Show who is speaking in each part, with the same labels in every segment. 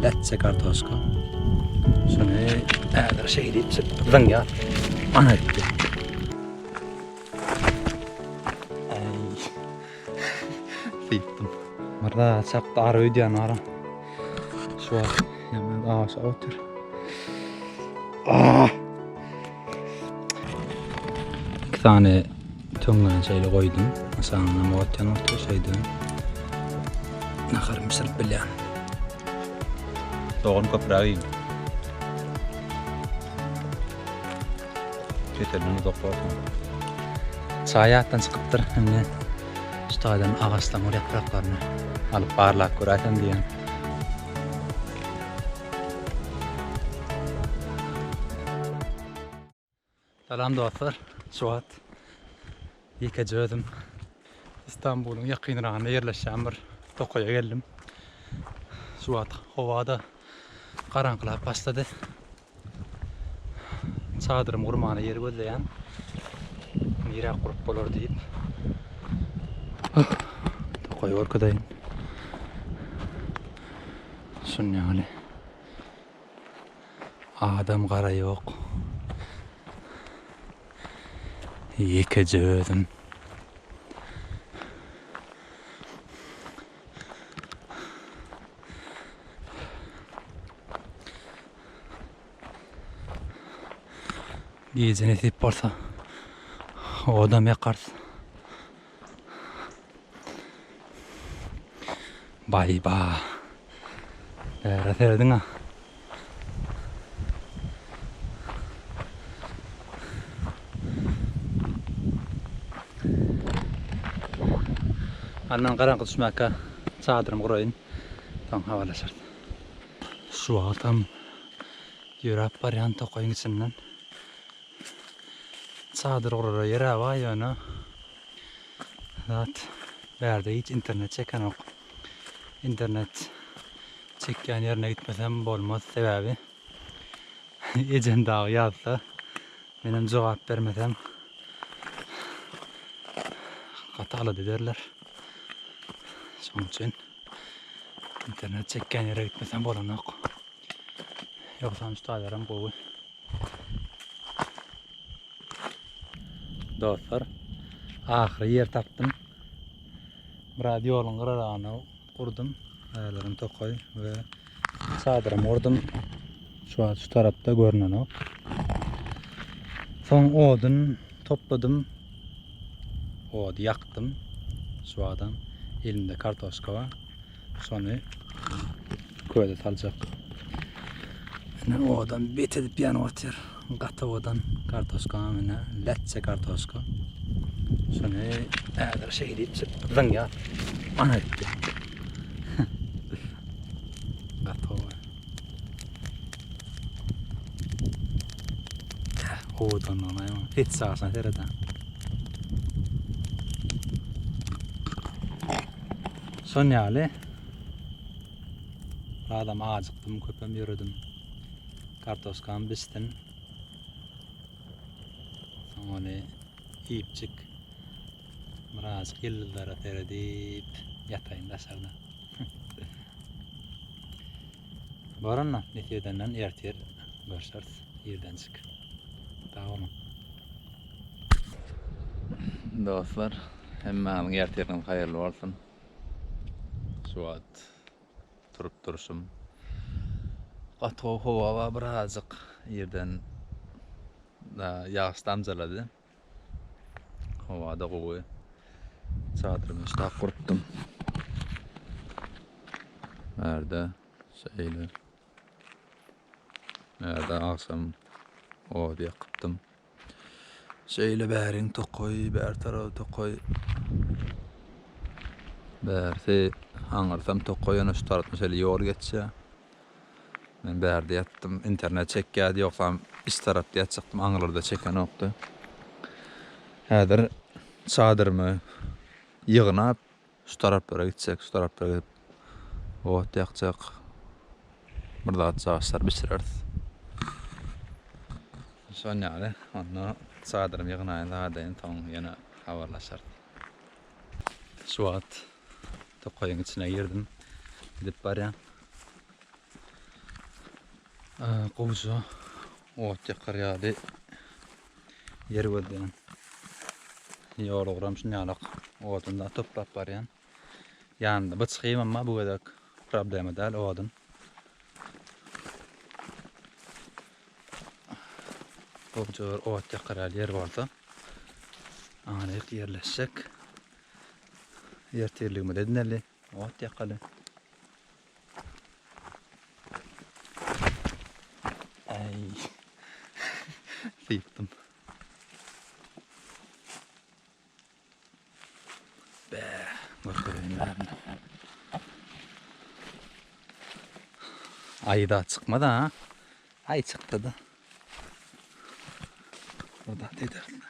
Speaker 1: Lätje kartoşka. Şuny häzir şeýdip zyňýar. Ana gitdi. Aý. Sypdym. Myrda çapdy ara öýdýän ara. Şu wagt ýaman agaç otyr. Ah! Iki sany töňňäni şeýle goýdum. Aşagyndan ot ýanyp otyr şeýdip. Naharymy bişirip bilýän.
Speaker 2: Sogan köpräk iýiň. Keselden uzak bolsun.
Speaker 1: Çaý ýatdan çykypdyr. Indi şu taýdan agaçlaryň bir ýapraklaryny alyp barlap göräýsem diýýän. Salam dostlar. Şu wagt ýekeje özüm Istanbulyň ýakynragynda ýerleşýän bir tokaýa geldim. Şu wagt howa-da garaňkylap başlady. Çadyrymy gurmana ýer gözleýän. Nirä gurup bolar diýip. Tokaýy görkezeýin. Şun ýaly. Adam gara ýok. Ýekeje özüm. Gije nesip bolsa odam ýakarys. Baý-ba. Bäre serediň-a. Hany men garaňky düşmäkä çadyrymy guraýyn. Soň habarlaşarys. Şu wagtam ýöräp barýan tokaýyň içinden. Çadyr gurara ýer-ä bar ýöne zat bärde hiç internet çekenok. Internet çekýän ýerine gitmesem bolmaz sebäbi ejem dagy ýazsa menem jogap bermesem gaty alada ederler. Şonuň üçin internet çekýän ýere gitmesem bolanok. Ýogsam şu taýlaram gowy. Dostlar, ahyry ýer tapdym. Biraz ýoluň gyraragyna gurdum. Aýalarym tokaý we çadyrym gurdum. Şu wagt şu tarapda görnenok. Soň odun topladym. Ody ýakdym. Şu wagtam elimde kartoşka bar. Şony köze saljak. Ine owadan bet edip ýanyp otyr. Gaty owadan kartoşka ine lätje kartoşka. Şony häzir şeýdip zyňýar. Ana gitdi. Gaty gowy. Owadanlygyna ýa. Et sagasyna sereden. Şon ýaly birazam ajykdym, köpem ýöredim. Kartoşkam bişsin. Soň ony iýipjik birazajyk ýyldyzlara seredip ýataýyn daşarda. Bor onda, nesip edenden ertir görşeris irdenjik. Sag boluň.
Speaker 2: Dostlar, hemmäňiziň ertiriňiz haýyrly bolsun. Şu wagt turup durşum. Gaty gowy howa bar birazajyk irden ýagyş damjalady. Howa-da gowy. Çadyrymy ştap gurupdym. Bärde şeýle. Bärde agşam ot ýakypdym. Şeýle bäriň tokaý, bär tarapy tokaý. Bärsi aňyrsam tokaý, ýöne şu tarapdan şeýle ýol geçýär. Men bärde ýatdym, internet çekýärdi, ýogsam iç tarapda ýatjakdym, aňyrlarda çekenokdy. Häzir çadyrymy ýygnap, Şu taraplara gitjek, şu taraplara gidip ot ýakjak. Bir zat çaşlar bişireris. Şon ýaly, onda çadyrymy ýygnaýyn zadaýyn, soň ýene habarlaşarys.
Speaker 1: Şu wagt tokaýyň içine girdim. Gidip barýan. Gowja ot ýakar ýaly ýer gözleýän. Ýol ugram şunýalak odun da toplap barýan. Ýanynda byçgym bar bu gezek problema däl odun. Gowja bir ot ýakar ýaly ýer bolsa aňryk ýerleşjek. Ertirligimizi edineli, ot ýakaly. Aý. Sypdym. Be, görkezeýin bärini. Aý da çykmady ha. Aý çykdy da. Burada edersin.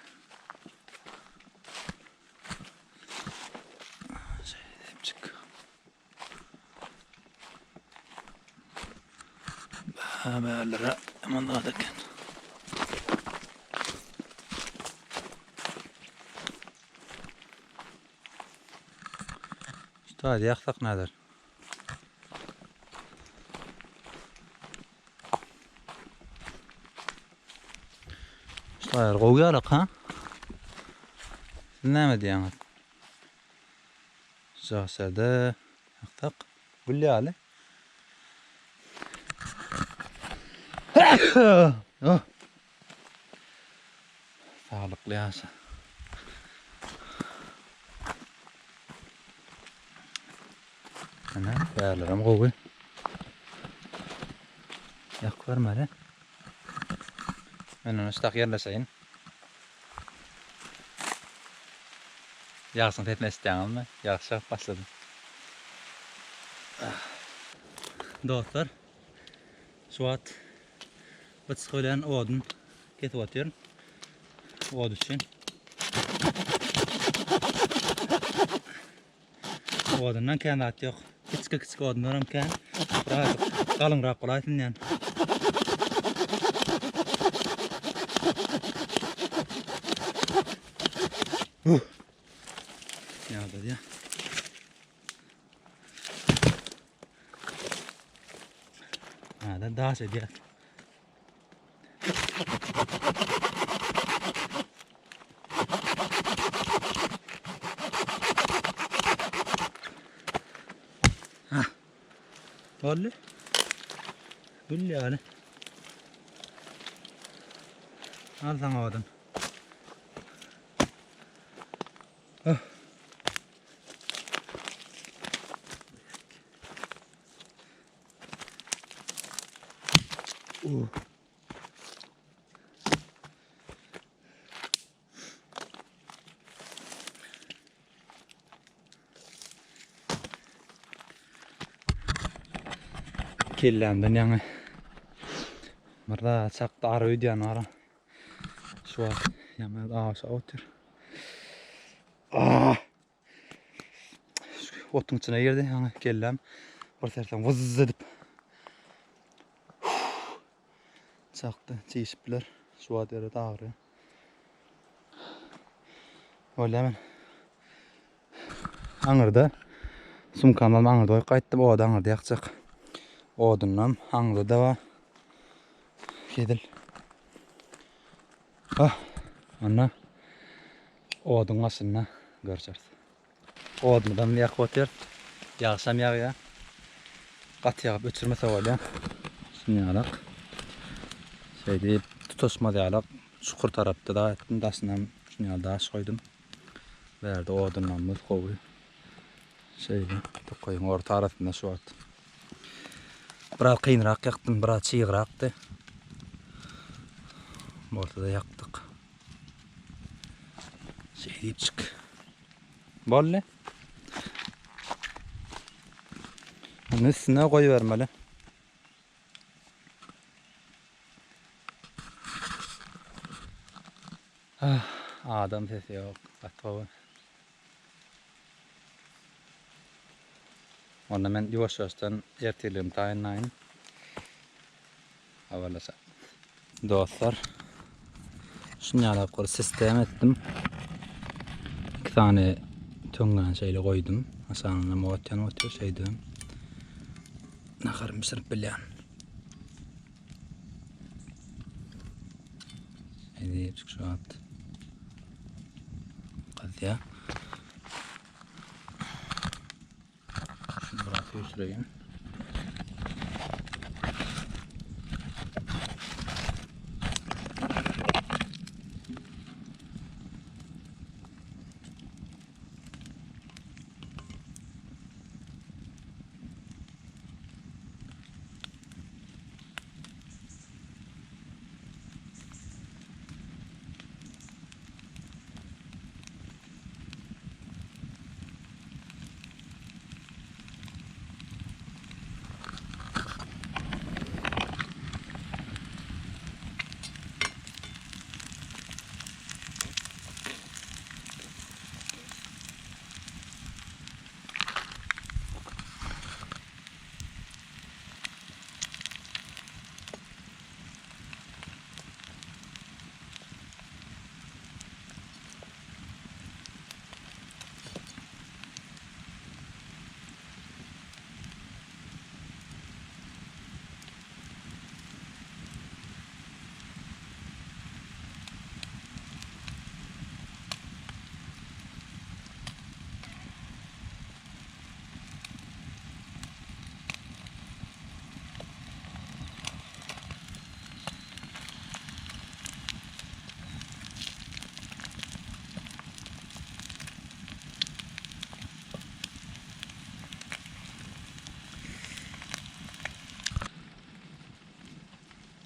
Speaker 1: Şeýdipjik. Bärlere ýaman zat eken. Şu taýda ýaksak näder? Şu taýlar gowy ýalak ha? Siz näme diýýäňiz? Jasada ýaksak gül ýaly. Oh. Saglykly ýaşa. Ana, bärlerem gowy. Ýak görmeli. Men ony şudak ýerleşeýin. Ýagşyň sesini eşitýäňizmi? Ýagyş ýagyp başlady. Dostlar, şu wagt byçgy bilen odun kesip otyryn. Od üçin. Odundan kän zat ýok. Kiçik-kiçik odunlaram kän. Birazajyk galyňrak bolaýsyn diýen. Huh. Ýa-da diýä. Hada daş edýär. Ha. Boldy. Gül ýaly. Al saňa odun. Oh. Uh. Kellämden ýaňy bir zat çakdy ara öýdýän ara. Şu wagt ýaňy aşa otyr. Ah! Otuň içine girdi ýaňy kelläm. Bir sersen wyzz edip. Çakdy, çişip biler. Şu wagt ýere agyrýar. Bolýar men. Aňyrda sumkamam aňyrda goýup gaýtdym. Ody aňyrda ýakjak. Odunam aňyrda da bar. Hezil. Ah, onda oduň başynda görüşeris. Odumyzam ýakyp otyrys. Ýagşam ýagýar. Gaty ýagyp öçürmese bolýar. Şuny ýalak. Şeýdip tutaşmaz ýalak çukur tarapda da etdim. Daşynam şuny ýaly daş goýdum. Bärde odunlarymyz gowy. Şeýle tokaýyň orta arasynda şu wagt. Biraz kynrak ýakdym, biraz çygrakdy. Bolsa-da ýakdyk. Şeýdipjik. Boldy. Indi üstüne goýbermeli. Ah, adam sesi ýok. Gaty gowy. Onda men ýuwaş-ýuwaşdan ertirligimi taýynlaýyn. Habarlaşalım. Dostlar, şunýalak bir sistem etdim. 2 sany Töňňäni şeýle goýdum. Aşagynda ot ýanyp otyr şeýdibem. Naharymy bişirip bilýän. Şeýdip şu wagt gyzýar. Şunu biraz süýşüreýin.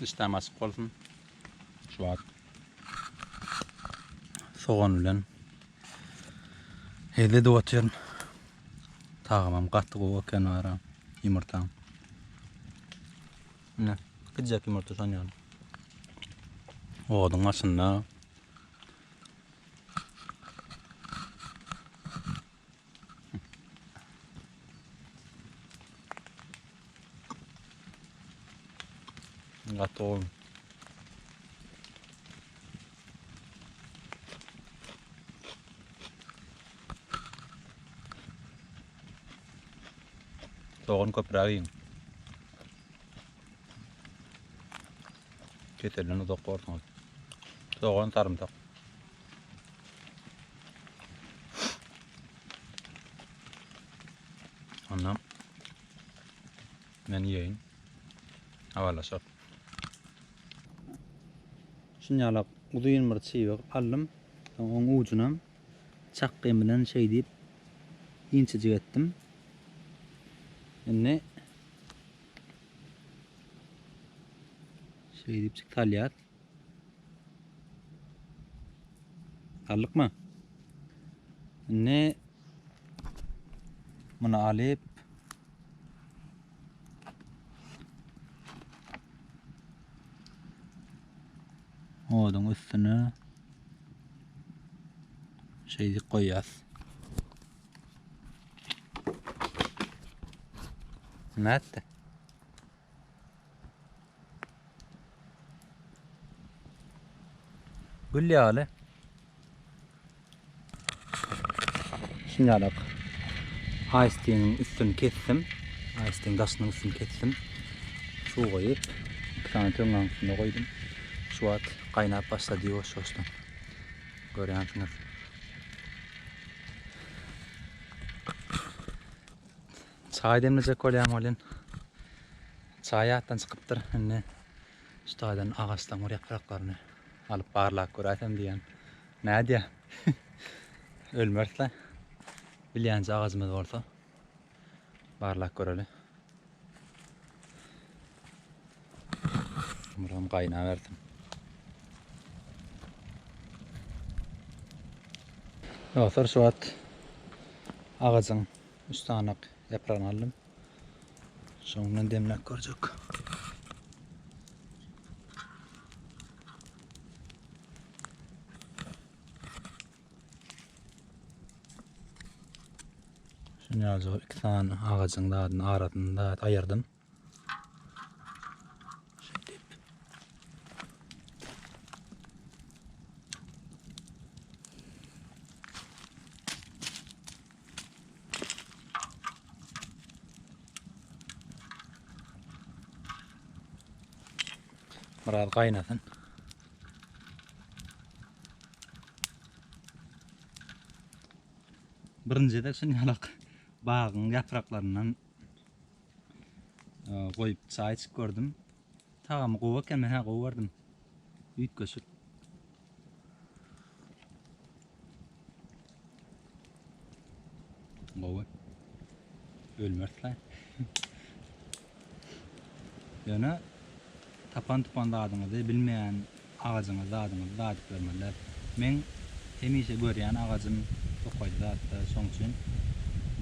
Speaker 1: Işdäm açyk bolsun. Şu wagt sogan bilen hezil edip otyryn. Tagamam gaty gowy eken ara ýumurtaň. Ine, gijek ýumurta şon ýaly. Oduň başynda Gaty gowy. Sogan köpräk iýiň. Keselden uzak borsuňyz. Sogan, sarymsak. Ondan men iýeýin. Habarlaşak. Şunýalak uzyn bir çybyk aldym. Soň oň ujunam çakgym bilen şeý diýip inçejik etdim. Indi şeý diýipjik salýas. Aldykmy? Indi muny alyp oduň üstüne şeýdip goýýas. Nätdi? Gül ýaly. Şunýalak Ice Tea-niň üstüni kesdim. Ice Tea-niň daşynyň üstüni kesdim. Suw goýup, iki sany töňňäň üstünde goýdum. Şu wagt gaýnap başlady ýuwaş-ýuwaşdan. Görýänsiňiz. Çaý demlejek bolýan welin, çaý ýatdan çykypdyr. Indi şu taýdan agaçlaryň bir ýapraklaryny alyp barlap göräýsem diýýän. Nädýä? Ölmeris-le. Bilýänje agajymyz bolsa, barlap göreli. Buram gaýnabersin. Dostlar, şu wagt agajyň Üç sanak ýapragyny aldym. Şoňdan demläp görjek. Şuny ýaljak iki sany agajyň zadyny arasyny zat aýyrdym. Şeýdip. Biraz gaýnasyn. Birinji gezek şuny ýalak bagyň ýapraklaryndan e, goýup çaý içip gördüm. Tagamy gowy eken, men-hä gowy gördüm. Üýtgeşik. Gowy. Ölmeris-le. Ýöne tapan tupan zadyňyzy bilmeýän agajyňyzy zadyňyzy dadyp bermeli däl. Meň hemişe görýän agajym tokaýda zatda şoň üçin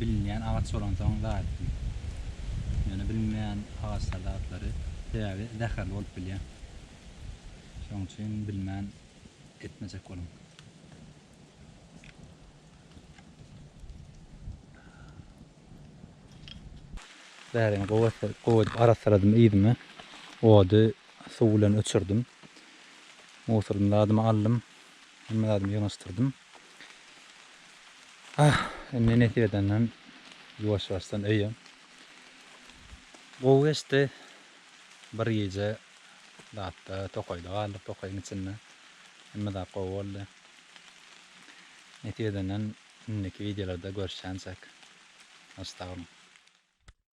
Speaker 1: bilinýän agaç bolansoň dadypdym. Ýöne bilinmeýän agaçlar zatlary sebäbi zäherli bolup bilýär. Şoň üçin bilmän etmejek boluň. Bärini gowy gowy edip arassaladym yzymy. Ody suw bilen öçürdim. Musurym zadymy aldym. Hemme zadymy ýygnaşdyrdym. Ah, indi nesip edenden ýuwaş-ýuwaşdan öýe. Gowy geçdi. Bir gije zatda tokaýda galdyk, tokaýyň içinde. Hemme zat gowy boldy. Nesip edenden indiki wideolarda görüşýänçäk. Hoş sag boluň.